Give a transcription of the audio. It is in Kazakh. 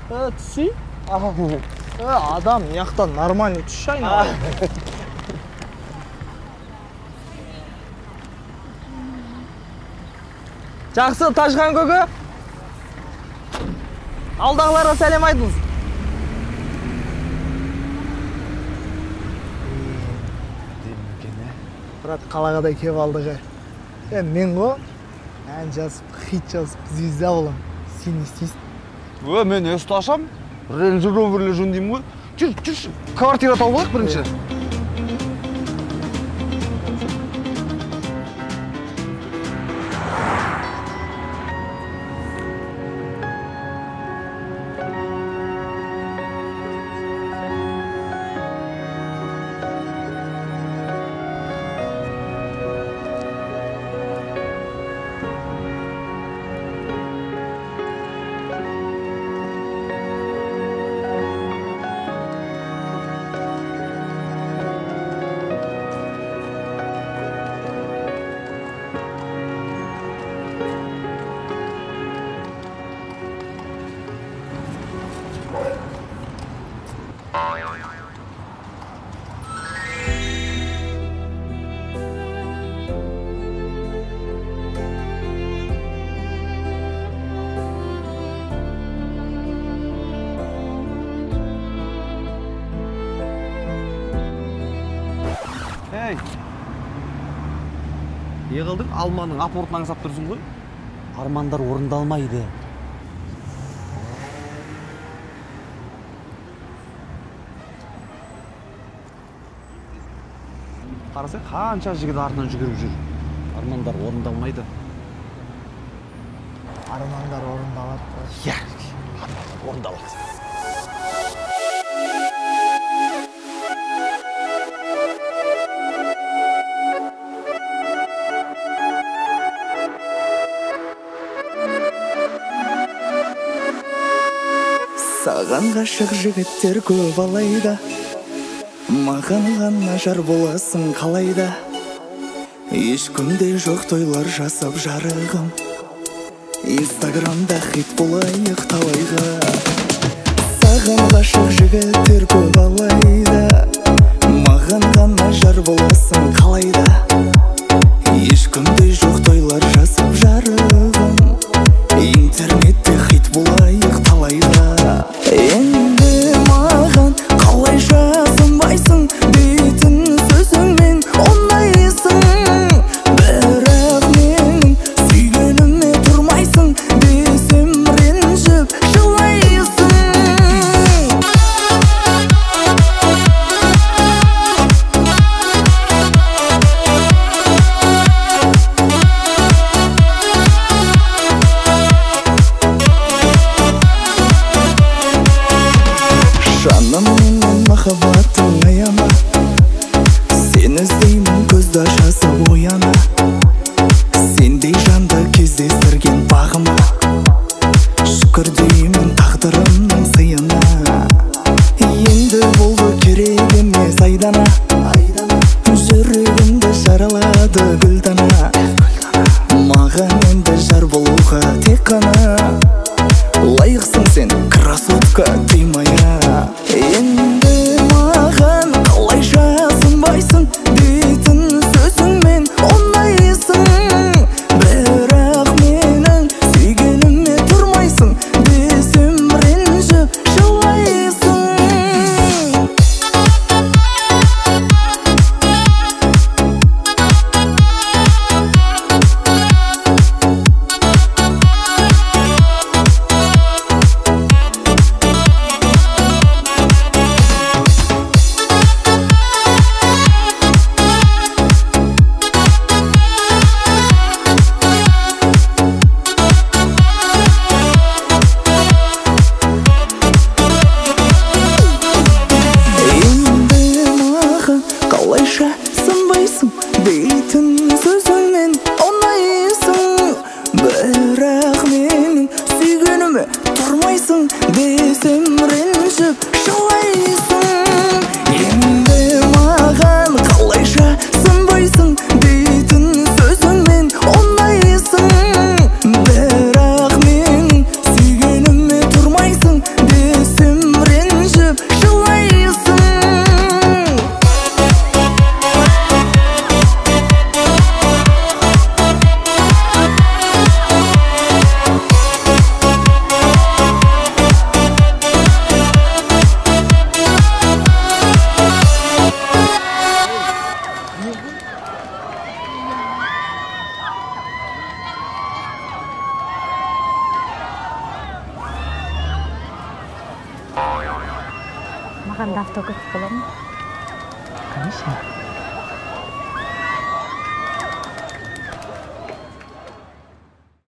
Түсей? Адам, мына нормальный түсші айналайын. Жақсы, Тажхан көке. Алдағыларға сәлем айтыңыз. Брат, қалаға да кеп алдық. Мен ғой, ән жазып, хит жазып, звезда болам. Сен не істейсің? Мен өсті ашам, Рейндж Роверлі жөндеймін ғой. Жүр, жүрші, квартира тауып алайық бірінші. Не қылдың? Алманың апортын аңсап тұрсың ғой. Армандар орындалмайды. Қарасай, қанша жігіт артынан жүгіріп жүр. Армандар орындалмайды. Армандар орындалады. Иә, армандар орындалады. Саған ғашық жігіттер көп алайда, маған ғана жар боласың қалайда. Ешкімде жоқ тойлар жасап жарығым, Инстаграмда хит болайық талайға. Саған ғашық жігіттер көп алайда, маған ғана жар боласың қалайда. Ешкімде жоқ тойлар жасап жарығым, интернетте хит болайық талайға. Енді маған қалай жазынбайсың, дейтін сөзіңмен ұнайсың. Бірақ менің сүйгеніме тұрмайсың, десем ренжіп жылайсың. Жаным менің махаббатың аяма, сені іздеймін көзді ашасып ояна. Сендей жанды кездестірген бағыма, шүкір деймін тағдырымның сыйына. Енді болды керек емес айдана, жүрегімді жаралады гүлдана. Маған енді жар болуға тек қана лайықсың сен, красотка ты моя. Енді маған қалай жазынбайсың, дейтін сөзіңмен ұнайсың. Бірақ менің сүйгеніме тұрмайсың, десем ренжіп жылайсың. Қалайша сынбайсың, дейтін сөзіңмен ұнайсың. Бірақ менің сүйгеніме тұрмайсың, десем ренжіп жылайсың. Енді маған қалайша сынбайсың, дейтін сөзіңмен ұнайсың. Бірақ менің сүйгеніме тұрмайсың, Маған да автограф бола ма? Конечно.